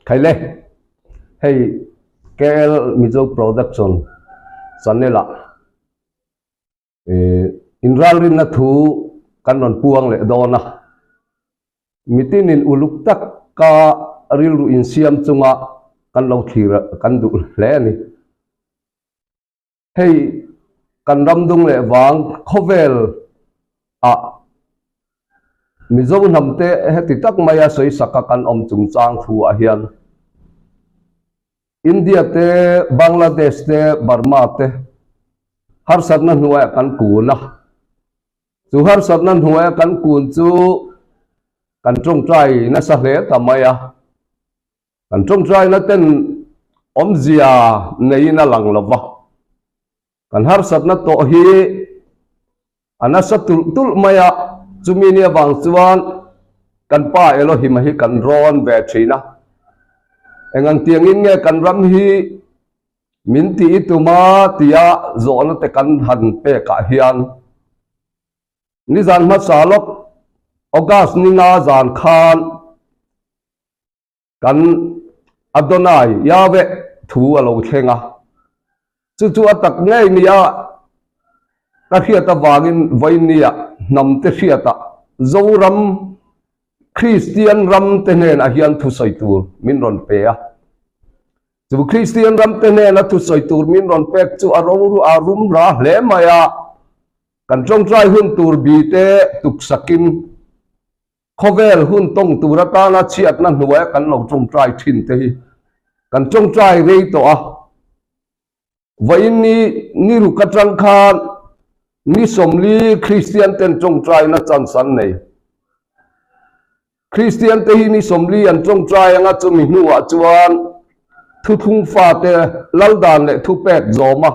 Khaile, hei KL Mizo Production channel ah inralrinna thu kan rawn puang leh dawn a. Mitinin uluk taka rilru insiam chunga kan lo thlir kan duh hle a ni. Hei kan ram dung leh vang khawvel ah Mizo hnam te heti tak maia sawi saka kan awm chungchang thu ah hian India te, Bangladesh te, Burma te harsatna hnuaiah kan kun a. Chu harsatna hnuaia kan kun chu kan tawngtai nasa hle ta mai a. Kan tawngtaina ten awmzia neiin a lang lo va, kan harsatna tawh hi a nasa tulh tulh mai a, chumi ni avang chuan kan pa Elohim-a hi kan rawn ve thin a. Eng ang tiangin nge kan ram hi min tih i tum a tia zawhna te kan han pekah hian nizan hmasa lawk August ni nga zan khan Kan Adonai, Yahweh, thu a lo thleng a. Chu chu a tak ngei nia ka hriat avangin vawinia hnamte hriatah Zoram Kristian ramte hnenah hian thusawi tur min rawn pe a. Chu Kristian ramte hnena thusawi tur min rawn pek chu a ro a rum ra hle mai a. Kan tawngtai hun tur bite tuksakin Khawvel hun tawng tur atana chhiatna hnuaia kan lo tawngtai thin te hi kan tawngtai rei tawh a. Vawiin ni ni ruk atang khan ni 40 Kristian ten tawngtaina chance an nei. Kristian te hi ni 40 an tawngtai anga chumi hnuah chuan thuthlung fate laldan leh thupek zawma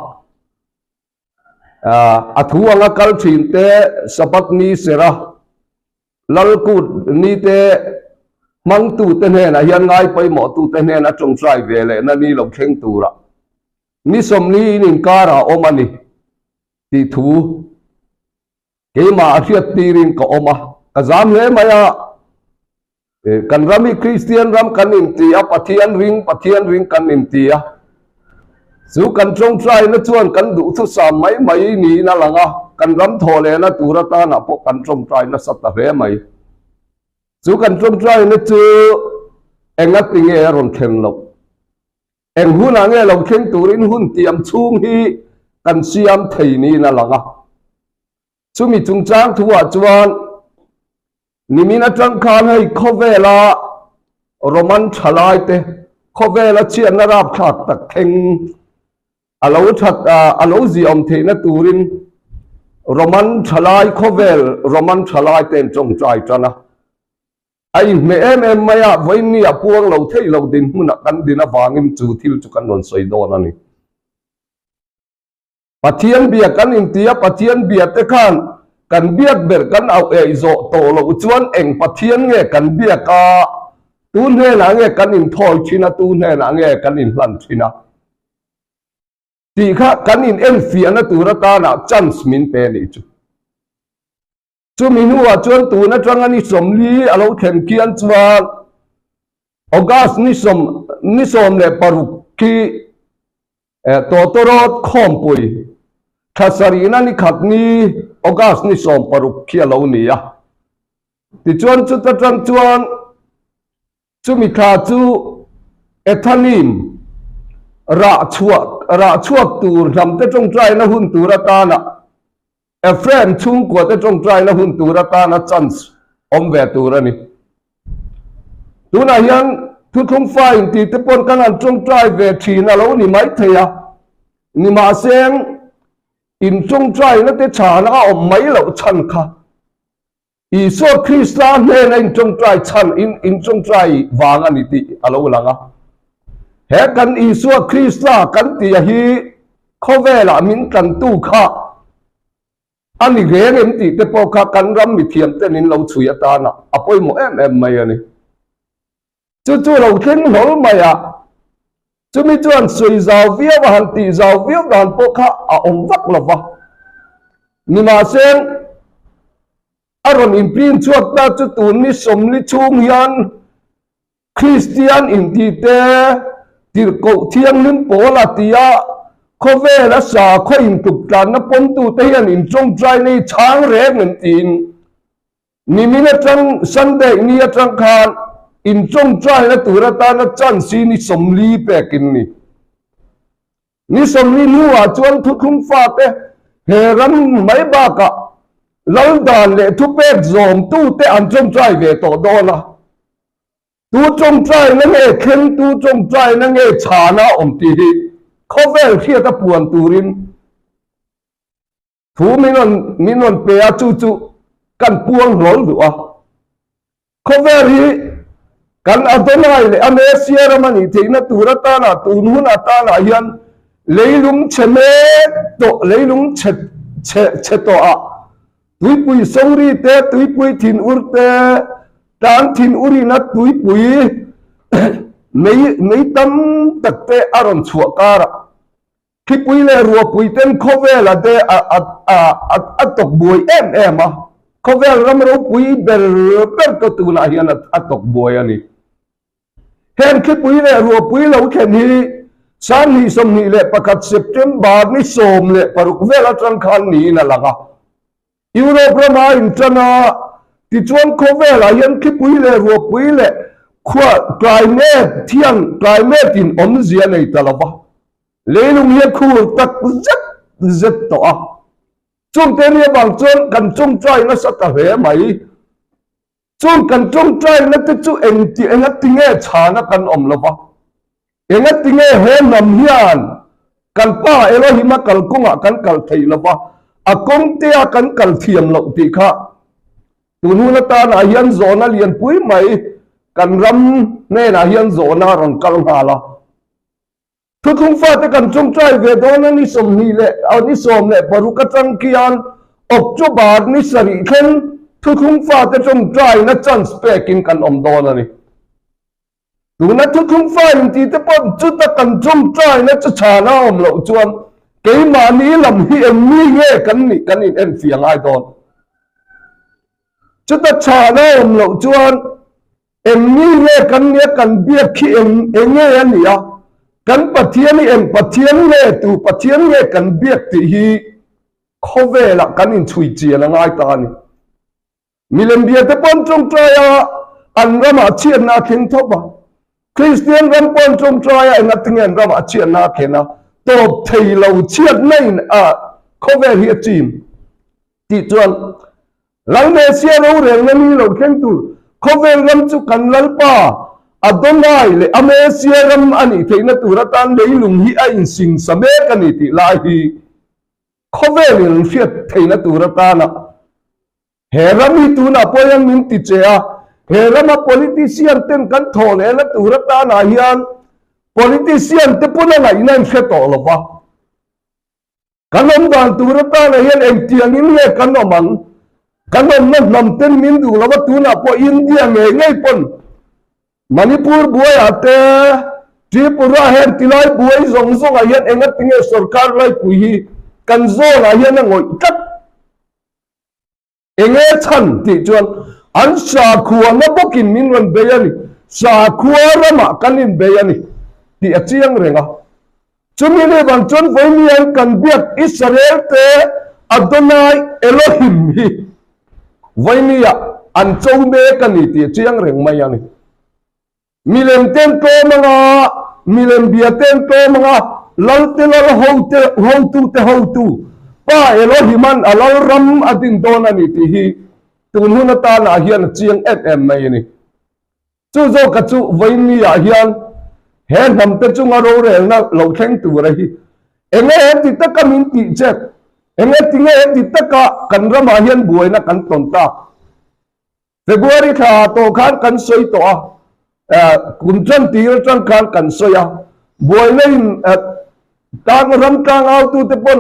A thu anga kal thin te Sabbath ni sera lal kut ni te hmangtu te hnenah hian ngai pawimawh tu te hnena tawngtai ve leh na ni lo thleng tura ni 40 in inkarah awm a ni tih thu Keimah a hriat tirin ka awm a, ka zam hle mai a. Kan ram hi Kristian ram kan inti a, Pathian ring, Pathian ring kan inti a. Chu kan tawngtaina chuan kan duhthusam mai mai niin a lang a, kan ram thawh lehna tur atanah pawh kan tawngtai nasa ta hle mai. Chu kan tawngtaina chu engati nge a rawn thlen loh? Eng hunah nge lo thleng turin hun tiam chhung hi kan siam thei niin a lang a. Chumi chungchang thuah chuan nimin atang khan hei khawvela Roman thalaite khawvela chhiatna rapthlak tak thleng a lo that a lo ziawm theihna turin Roman thalai khawvel Roman thalaite an tawngtai tan a. A inhmeh em em mai a, vawiin a puang lo theih lo dinhmunah kan din avangin chu thil chu kan rawn sawi dawn a ni. Pathian bia kan inti a, Pathian bia te khan kan biak ber kan auh eih zawh tawh loh chuan eng Pathian nge kan biak a, tu hnenah nge kan inthawi thin a, tu hnenah nge kan inhlan thin a tih kha kan inenfiahna tur atana chance min pe a nih chu. Chumi hnuah chuan tun atanga ni 40 a lo thlen khian chuan August ni sawm ni 16 khi Tawtawrawt khawmpui thla sarihna ni khat ni August ni 16 khi a lo ni a. Tichuan chuta tang chuan Chumi thla chu Ethanim rah chhuah rah chhuak tur hnamte tawngtaina hun tur atana Ephraim chhungkuate tawngtaina hun tur atana chance awm ve tur a ni. Tunah hian thuthlung fa inti te pawn kan han tawngtai ve thin a lo ni maithei a, nimahseng in tawngtaina te chhana a awm mai loh chhan kha Isua Krista hnena intawngtai chhan in intawngtai vang a ni tih a lo lang a. He kan Isua Krista kan tih a hi khawvelah min tlantu kha a ni reng em tih te pawh kha kan ram mithiam ten in lo chhui atana a pawimawh em em mai a ni. Chu chu lo thleng hlawl mai a, chumi chuan sawi zau viau a han tih zau viau dan pawh kha a awm vak lo va. Nimahse, a rawn inpin chhuak ta chu tun ni 40 chhung hian. Kristian intite Tirhkoh Thianghlim Paula tia khawvela sakhaw intuktlanna pawmtute hian inṭawngṭaina hi chhang reng em tiin nimin aṭang Sunday ni aṭang khan inṭawngṭaina tur atana chance hi ni 40 pekin ni. Ni 40 hnuah chuan thuthlung fate he ram mai bakah lal dan leh thupek zawmtute an ṭawngṭai ve tawh dawn a. Tu ṭawngṭaina nge thleng, tu ṭawngṭaina nge chhana awm tih hi khawvel hriata puan turin thu min rawn min rawn pe a, chu chu kan puang hlawl duh a. Khawvel hi kan Adonai leh a Messiah ram a nih theihna tur atana tun hun atanah hian leilung chhe mek tawh, leilung chhe chhe chhe tawhah tuipui sawri te, tuipui thinur te, tlang thinurina tuipui mei mei tam tak te a rawn chhuah karah Thlipui leh ruahpui ten khawvel a de a a a a tawk buai em em a, khawvel ram ropui ber ber te tunah hian a a tawk buai a ni. Heng thlipui leh ruahpui lo thlen hi 2021 September ni 16 vel atang khan niin a lang a. Europe rama a inṭan a, tichuan khawvelah hian thlipui leh ruahpui leh khua climate hian climate in awmzia nei ta lo va, leilung hi a khur tak zet zet tawh a. Chungte ri avang chuan kan ṭawngṭai nasa ta hle mai. Chung kan ṭawngṭaina te chu engti enga tinge chhana kan awm lo va, enga tinge he hnam hian kan pa Elohim a kal kawngah kan kal thei lo va, a kawngtea kan kal thiam loh tih kha tun hun atanah hian zawhna lianpui mai kan ram hnenah hian zawhna a rawn kal nghal a. Thuthlung fate kan ṭawngṭai ve dawn a, ni 20 leh ni 16 aṭang khian October ni 7 thleng thuthlung fate ṭawngṭaina chance pekin kan awm dawn a ni. Tuna thuthlung fa intih te pawh chuta kan ṭawngṭaina chu chhana awm loh chuan keimahni lam hi eng mi nge kan nih kan in enfiah ngai dawn. Chuta chhana awm loh chuan Eng mi nge kan nia kan biak khi eng eng nge a nia kan Pathian hi eng Pathian nge tu Pathian nge kan biak tih hi khawvelah kan inchhui chian a ngai ta a ni. Milem bia te pawn tawngtai a an ramah chhiatna a thleng tho va, Kristian ram pawn tawngtai a engatinge an ramah chhiatna a thlen a, tawp thei lo chhiatna in a khawvel hi a chim tih chuan Lal Messiah rorelna ni lo thleng tur khawvel ram chu kan Lalpa Adonai leh a Messiah ram a nih theihna tur atan leilung hi a insingsa mek a ni tih lai hi khawvelin an hriat theihna tur atana he ram hi tunah pawh hian min ti che a, he rama politician ten kan thawh lehna tur atanah hian politician te pawn a ngaihna an hre tawh lo va. Kan awm dan tur atana hian engtiangin nge kan awm ang? Kan awmna hnam ten min duh lo va, tunah pawh India ngei ngei pawn Manipur buaiah te, Tripura heng tilai buai zawng zawngah hian engatinge sorkar laipui hi kan zawnah hian a ngawih tlat? Enge chhan tih chuan an sakhuana bawkin min rawn bei a ni, sakhua ramah kan inbei a ni tih a chiang reng a. Chumi ni vang chuan vawiin kan biak Israel te Adonai Elohim hi vawinia an cho mek a ni tih a chiang reng mai a ni. Milem ten tlawm anga, milem bia ten tlawm anga, Lalte lal hote hotute hotu, Pa Elohiman a lal ram a din dawn a ni tih hi tun hun atanah hian a chiang em em mai a ni. Chu zawka chu vawiinni-ah hian he hnamte chunga rorelna lo thleng tura hi enge he ti taka min tih chet, enge tinge he ti taka kan ramah hian buaina kan tawn tak? February thla tawh khan kan sawi tawh a, kum tan tir atang khan kan sawi a, buaina in tang ram tlang autute pawn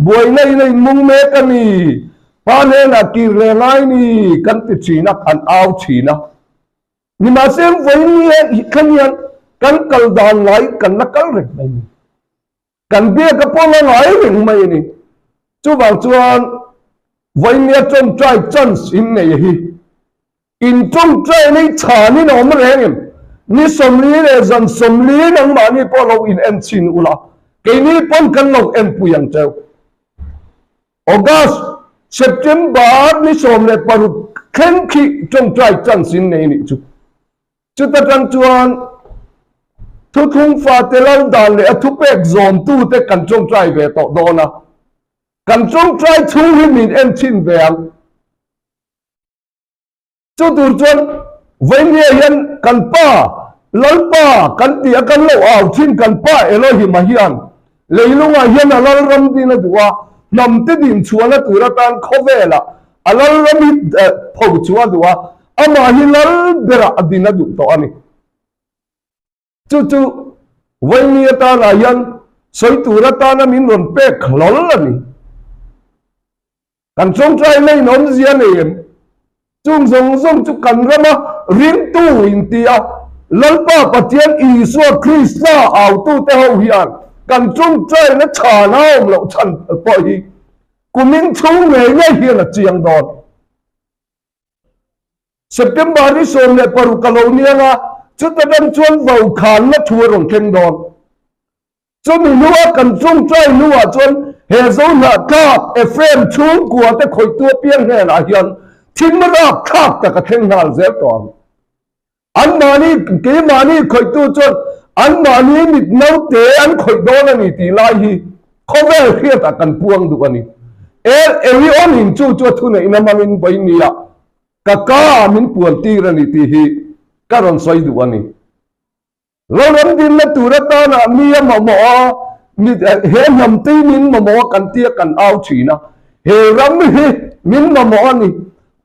buaina in a inmung mek a ni, pa hnenah kir leh ngai ni kan ti thin a, an au thin a. Nimahse vawiin khan hian kan kal dan ngai kan la kal reng mai ni. Kan biak a pawn a ngai reng mai a ni. Chuvang chuan vawinia tawngtai chance in nei hi in tawngtai nei chhanin a awm reng em? Ni 40 leh zan 40 nangmahni pawh lo in en chhin ula, keini pawn kan lo en pui ang cheu. August, September ni 16 thleng khi tawngtai chance in nei nih chu. Chuta tang chuan thuthlung fate lal dan leh a thupek zawmtute kan tawngtai ve tawh dawn a, kan tawngtai chhung hi min en chhin ve ang. Chu tur chuan Vainia hian kan pa Lalpa kan tih a kan lo au thin kan pa Elohim-a hian leilungah hian a lalram din a duh a, hnamte din chhuahna tur atan khawvelah a lalram hi pho chhuah a duh a, amah hi lal berah a din a duh tawh a ni. Chu chu Vaini atanah hian sawi tur atana min rawn pek hlawl a ni. Kan tawngtai lane awmzia nei em? Chung zawng zawng chu kan rama ringtu inti a, Lalpa Pathian Isua Krista autute ho hian kan tawngtaina chhan a awm loh chhan pawh hi kumin chhung ngei ngei hian a chiang dawn. September ni 16 a lo niang a, chuta dang chuan vokhanna thu a rawn thleng dawn. Chumi hnua kan tawngtai hnuah chuan he Zohnahthlak Ephraim chhungkua te khawihtu apiang hnenah hian thim rapthlak tak a thleng nghal zel tawh ang. Anmahni, keimahni khawihtu chuan anmahni mit naute an khawih dawn a ni tih lai hi khawvel hriatah kan puang duh a ni. El Elyon in chu chu a thuneihna hmangin vawinia ka ka min puan tir a ni tih hi ka rawn sawi duh a ni. Lalram dinna tur atana mi a mamawh a, mi he hnam tei min mamawh a kan tia kan au thin a, he ram hi min mamawh a ni.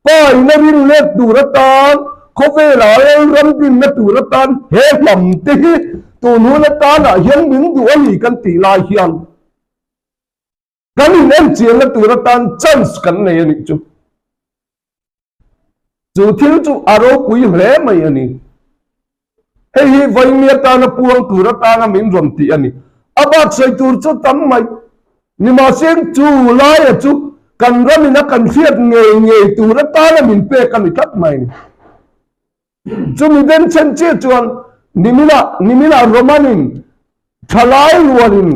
Pa in a rin let tur atan, khawvela lalram dinna tur atan he hnam te hi tun hun atanah hian min duh a ni kan tih lai hian kan inenchianna tur atan chance kan nei a nih chu. Chu thil chu a ropui hle mai a ni. Hei hi vaimi atana puang tur atana min rawn tih a ni. A bak sawi tur chu tam mai. Nimahse chu laia chu kan ramin a kan hriat ngei ngei tur atana min pek a ni tlat mai a ni. Chumi denchhen chiah chuan niminah niminah Romanin thalai rualin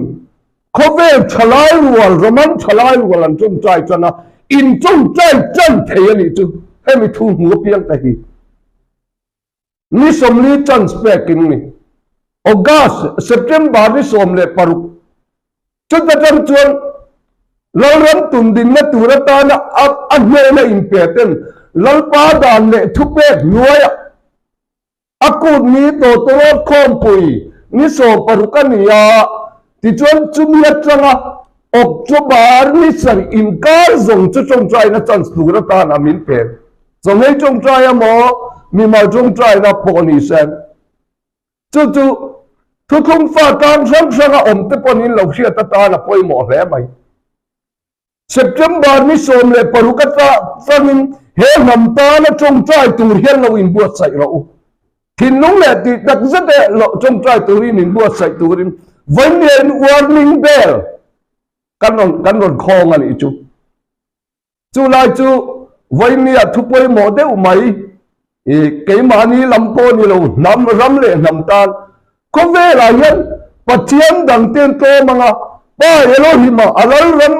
khawvel thalai rual Roman thalai rual an tawngtai tan a, in tawngtai tan thei a nih chu hemi thu hmu apiang te hi ni 40 chance pek in ni. August, September ni 16 chuta tang chuan Lalram tundinna tur atana a hnena inpe ten Lalpa dan leh thupek hnuaiah a kut ni tawtawrawt khawmpui ni 16 a ni a, tichuan chumi atanga October ni sarih inkar zawng chu tawngtaina chance tur atana min pe. Chawngei tawngtai emaw mimal tawngtaina pawh ni se. Chu chu thuthlung fa tlang hrang hranga awm te pawn in lo hriat atan a pawimawh hle mai. September ni 16 atangin he hnam tana tawngtai tur hian lo inbuatsaih rawh u. Thinlung leh tih tak zet e lo tawngtai turin inbuatsaih turin vawiin warning bell kan rawn kan rawn khawng a nih chu. Chu lai chu vawinia thu pawimawh deuh mai i keimahni lam pawh ni lo hnam ram leh hnam tan khawvelah hian Pathian dang ten tlawm anga Pa Elohim-a a lalram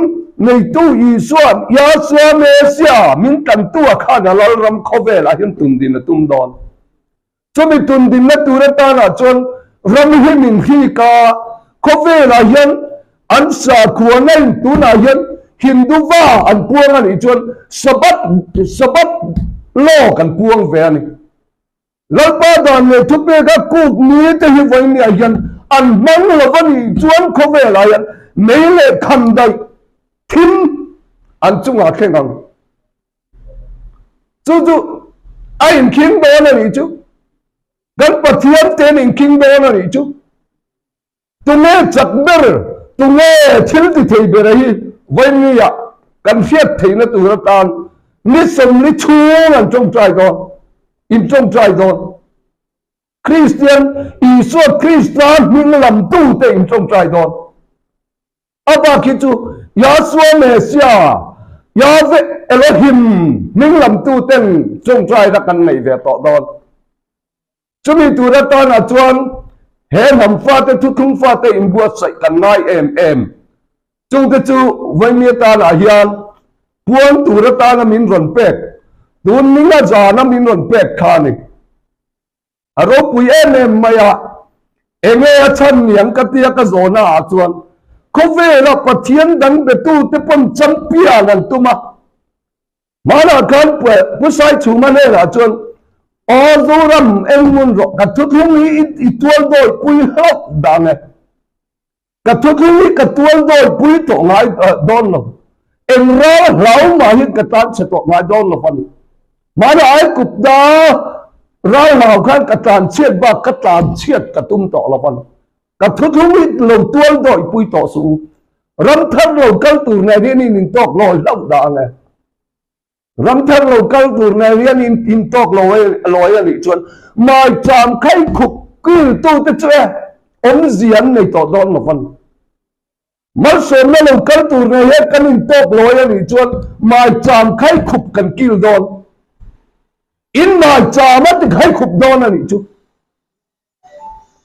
neitu Isua'n Yahshua Messiah min tlantu a khan a lalram khawvelah hian tundin a tum dawn. Chumi tundinna tur atanah chuan ram hi min hrik a, khawvelah hian an sakhuana in tunah hian Hindu va an puang a nih chuan Sabbath Sabbath law kan puang ve a ni. Lalpa dan leh thupeka kuk ni te hi vawinia hian an hmang lo a nih chuan khawvelah hian mei leh khan daih thim an chungah thleng ang. Chu chu a inkhing dawn a nih chu. Kan Pathian te an inkhing dawn a nih chu. Tunge chak ber, tunge thil ti thei ber a hi vawinia kan hriat theihna tur atan ni 40 chhung an tawngtai dawn, in tawngtai dawn. Kristian Isua Krista hming lamtute in tawngtai dawn. A bak hi chu Yahshua Messiah, Yahweh Elohim hming lamtu ten tawngtaina kan nei ve tawh dawn. Chumi tur atana chuan he hnam fate thuthlung fate inbuatsaih kan ngai em em. Chungte chu vawiin atanah hian puan tur atana min rawn pek, tun ninga zana min rawn pek kha a ni. A ropui em em mai a, enge a chhan niang ka tia ka zawhna ah chuan khawvela Pathian dang betute pawn champion an tum a. Hmanah khan Pu Saichhuma hnenah chuan, Aw Zoram eng ngun rawh, ka thuthlung hi i tual dawi pui hlauh dang e. Ka thuthlung hi ka tual dawi pui tawh ngai dawn lo. Eng ral hlau mah hian ka tan chhe tawh ngai dawn lo a ni. Hmanah ai kut da ral hlau khan ka tlan chhiat bak ka tlan chhiat ka tum tawh lo a ni. Ka thuthlung hi lo tual dawi pui tawh suh u. Ram thar lo kal tur nen hian in intawk lawi hlauh dah ang e. Ram thar lo kal tur nen hian in intawk lawi a nih chuan maicham khai khup kiltute chu e awmzia an nei tawh dawn lo a ni. Malsawmna lo kal tur nen hian kan intawk lawi a nih chuan maicham khai khup kan kil dawn. In maicham a ti khai khup dawn a nih chu.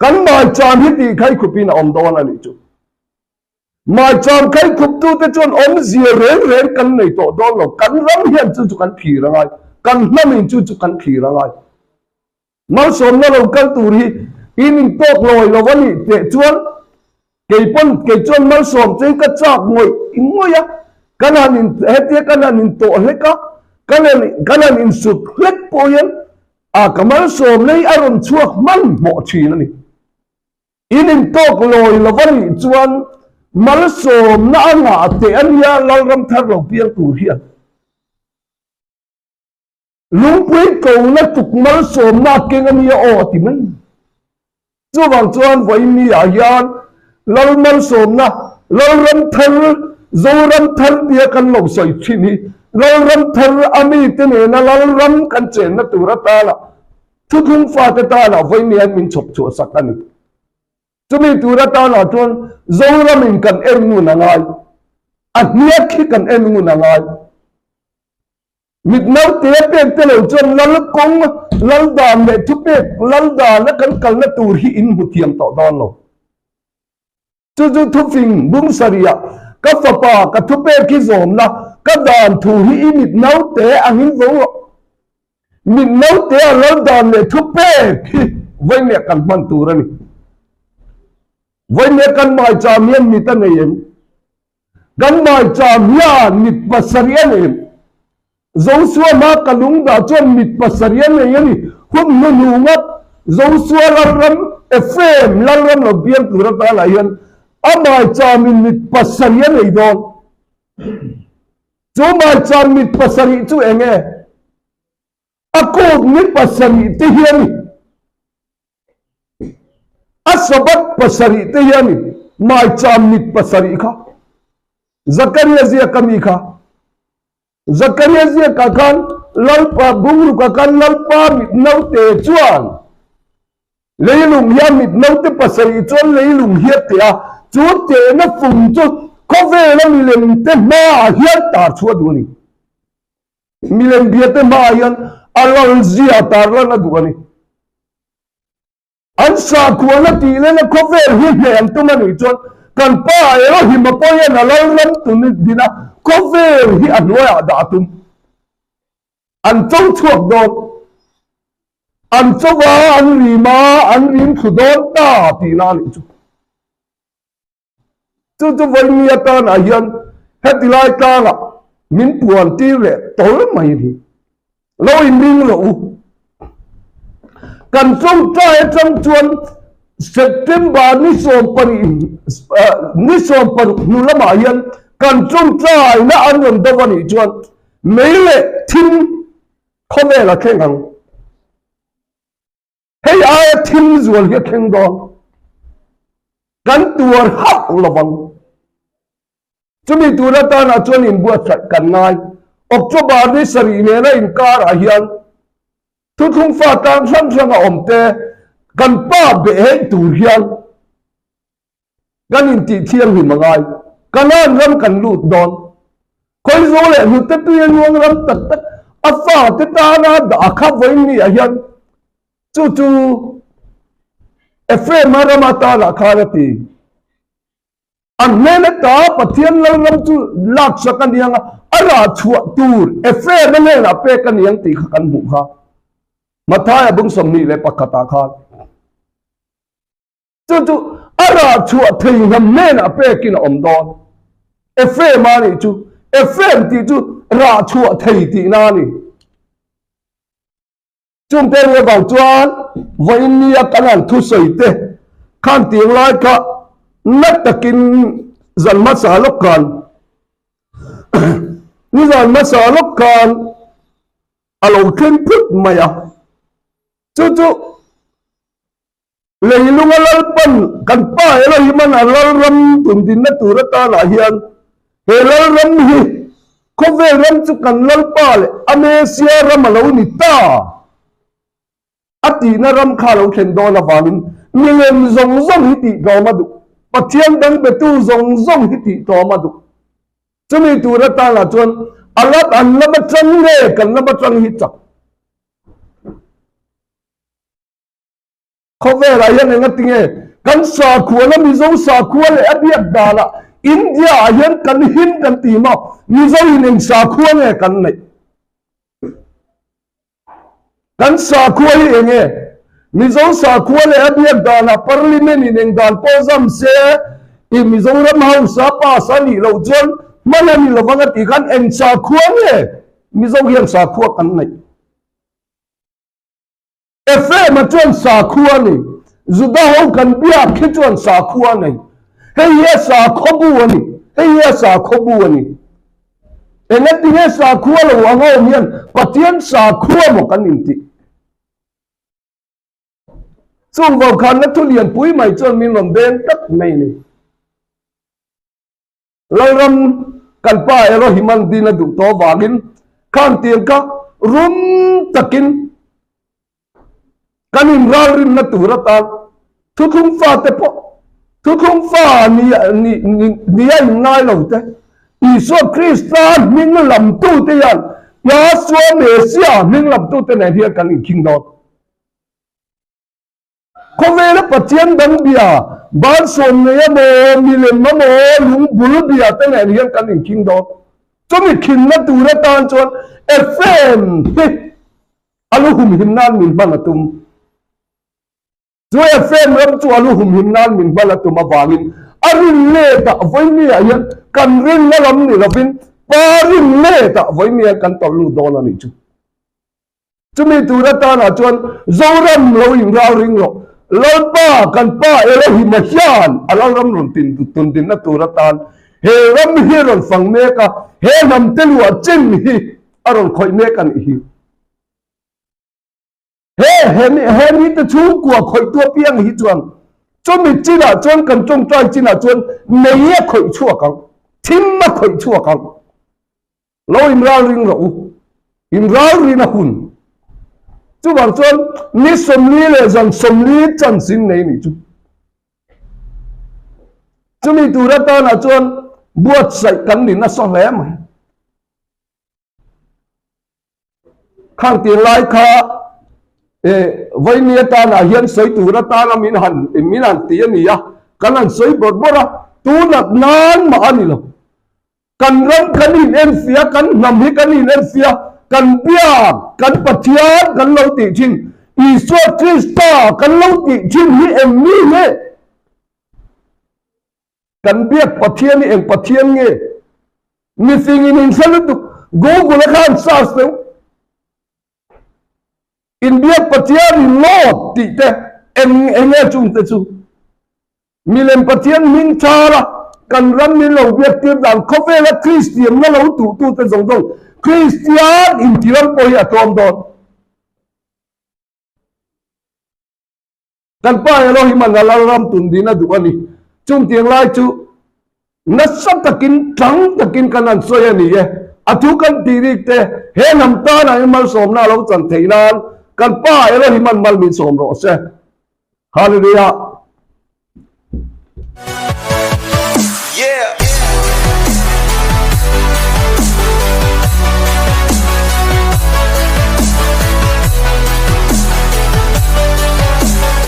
Kan maicham hi tih khai khupin a awm dawn a nih chu. Maicham khai khuptute chuan awmzia reng reng kan nei tawh dawn lo. Kan ram hian chu chu kan thlir a ngai. Kan hnamin chu chu kan thlir a ngai. Malsawmna lo kal tur hi in intawk lawi lo a nih teh chuan kei pawn kei chuan malsawm chu ka chak ngawih ngawih a. Kan han in hetia kan han intawh hlek a, kan han kan han insut hlek pawh hian A ka malsawm lei a rawn chhuak hmanhmawh thin a ni. In intawk lawi lo a nih chuan malsawmna a ngah teh a nia Lalram thar lo piang tur hian. Lungpui kona tuk malsawmna a keng a nia aw a ti mai. Chuvang chuan vawiin ah hian Lal malsawmna, Lalram thar, Zoram thar tia kan lo sawi thin hi Lalram thar a mite nena Lalram kan chenna tur atana thuthlung fate tana vawiin hian min chhawp chhuah sak a ni. Chumi tur atana chuan Zoramin kan en ngun a ngai, a hniak hi kan en ngun a ngai. Mit naute a pek te lo chuan lal kawng, lal dan leh thupek lal dana kan kalna tur hi in hmu thiam tawh dawn lo. Chu chu thufing bung sarih ka fapa ka thupek hi zawmna ka dan thu hi i mit naute angin vo rawh. Mit naute a lal dan leh thupek hi vawimeh kan hman tur a ni. Vawimeh kan maicham hian mit a nei em? Kan maicham hian mit pasarih a nei em? Josua hma ka lung dah chuan mit pasarih a nei a ni. Hun hnuhnunga Josua lalram, Ephraim lalram lo piang tur atan ah hian a maichamin mit pasarih a nei dawn. Chu maicham mit pasarih chu eng nge? A kut ni pasarih te hi a ni. A Sabbath pasarih te hi a ni. Maicham mit pasarih kha. Zakaria ziak a mi kha. Zakaria ziakah khan Lalpa bungrukah khan Lalpa mit naute chuan Leilung hian mit naute pasarih chuan leilung hi a teh a, chu tehna fung chu khawvela milem te hmaah hian tar chhuah duh a ni. Milem bia te hmaah hian a lalzia tar lan a duh a ni. An sakhuana tih lena khawvel hi hneh an tum a nih chuan kan pa Elohim a pawh hian a lalram tun din a, khawvel hi a hnuaiah dah a tum. An cho chhuak dawn. An cho a, an rim a, an rim thlu dawn ta tihna a nih chu. Chu chu vawiin atanah hian heti lai tlangah min puan tir leh tawl mai hi. Lo inring rawh u. Kan tawngtai atang chuan September ni 18 ni 16 hnu lamah hian kan tawngtaina an rawn do a nih chuan mei leh thim khawvel a thleng ang. Hei aia thim zual hi a thleng dawn. Kan tuar hauh lo vang. Chumi tur atana chuan inbuatsaih kan ngai. October ni sarih nena inkarah hian thuthlung fa tlang hrang hrang a awm te kan pa beh heih tur hian Kan intih thianghlim a ngai. Kanaan ram kan lut dawn. Khawizo leh hnute tui a luang ram tak tak a fate tana dah a kha vawiin ni ah hian Chu chu Ephraim-a rama tanah khan a ti. A hnen ata Pathian lalram chu laksak a niang a, a rah chhuah tur Ephraim-a hnenah pek a niang tih kha kan hmuh kha. Mathaia bung 21 ah khan. Chu chu a rah chhuah thei hnam hnenah pekin a awm dawn. Ephraim-a nih chu, Ephraim tih chu rah chhuah thei tihna a ni. Chungte ru avang chuan vawiin nia kan han thusawi te khan tiang lai kha na takin zan hmasa lawk khan nizan hmasa lawk khan a lo thleng phut mai a. Chu chu Leilunga Lalpan kan Pa Elohiman a Lalram tundinna tur atanah hian he Lalram hi khawvel ram chu kan Lalpa leh a Mesia ram a lo ni ta a tihna ram kha a lo thlen dawn avangin milem zawng zawng hi tih tlawm a duh, Pathian dang betu zawng zawng hi tih tlawm a duh. Chumi tur atanah chuan a lam an lam atang nge kan lam atang hi chak. Khawvelah hian enga tinge kan sakhuana Mizo sakhua leh a biak danah India ah hian kan him kan ti maw? Mizo in eng sakhua nge kan neih? Kan sakhua hi enge? Mizo sakhua leh a biak danah Parliament in eng dan pawh zam se i Mizoram House a pass a nih loh chuan hman a ni lovang a tih khan eng sakhua nge Mizo hian sakhua kan neih? Ephraim-a chuan sakhua a nei. Juda ho kan biak hi chuan sakhua a nei. Hei hi a sakhaw bu a ni. Hei hi a sakhaw bu a ni. Engatinge sakhua lo ang a awm hian Pathian sakhua maw kan intih? Chung vaukhana thu lianpui mai chuan min rawn beng tlat mai a ni. Lalram kan pa Elohiman din a duh tawh avangin khang tiang kha rum takin kan inralrinna tur atan thuthlung fate pawh thuthlung fa nia inngai lo te Isua Krista hming lamtute hian Yahshua Messiah hming lamtute nen hian kan inkhing dawn. Khawvela Pathian dang bia, bansawm nei emaw, milem emaw, lungbul bia te nen hian kan inkhing dawn. Chumi khinna tur atan chuan Ephraim hi a lu humhim nan min hman a tum. Chu Ephraim ram chu a lu humhim nan min hman a tum avangin a rin letah vawimiah hian kan rinna lam ni lovin pa rin letah vawimiah kan tawlh lut dawn a nih chu. Chumi tur atanah chuan Zoram lo inral ring rawh. Lalpa, kan Pa Elohim-a hian a Lalram rawn tundinna tur atan he ram hi rawn fang mek a, he hnam te luah chin hi a rawn khawih mek a nih hi. He he mite chhungkua khawihtu apiang hi chuan chumi chinah chuan kan tawngtai chinah chuan mei a khawih chhuak ang, thim a khawih chhuak ang. Lo inral ring rawh u, inral rin a hun. Chuvang chuan ni 40 leh zan 40 chance in nei nih chu. Chumi tur atanah chuan buatsaih kan ni nasa hle mai. Khang tir lai kha e vaini atanah hian sawi tur atana min han min han ti a ni a, kan han sawi bawrh bawrh a, tunat nan mah a ni lo. Kan ram kan in enfiah, kan hnam hi kan in enfiah, kan biak, kan Pathian kan lo tih thin, Isua Krista kan lo tih thin hi eng mi nge? Kan biak Pathian hi eng Pathian nge? Mifing in inhre lutuk, Google a khan search deuh. In biak Pathian in Lord tih te eng eng nge chung te chu? Milem Pathian hming thara kan ram min lo biak tir dan khawvela Kristian na lo tuh tu te zawng zawng Kristian inti ram pawh hi a tlawm dawn. Kan pa Elohim an a Lalram tundin a duh a ni. Chungtiang lai chu nasa takin tlang takin kan han sawi a ni e. A thu kan tih rik te he hnam tanah in malsawmna a lo chan theih nan kan pa Elohim an mal min sawm rawh se. Hallelujah. Yeah.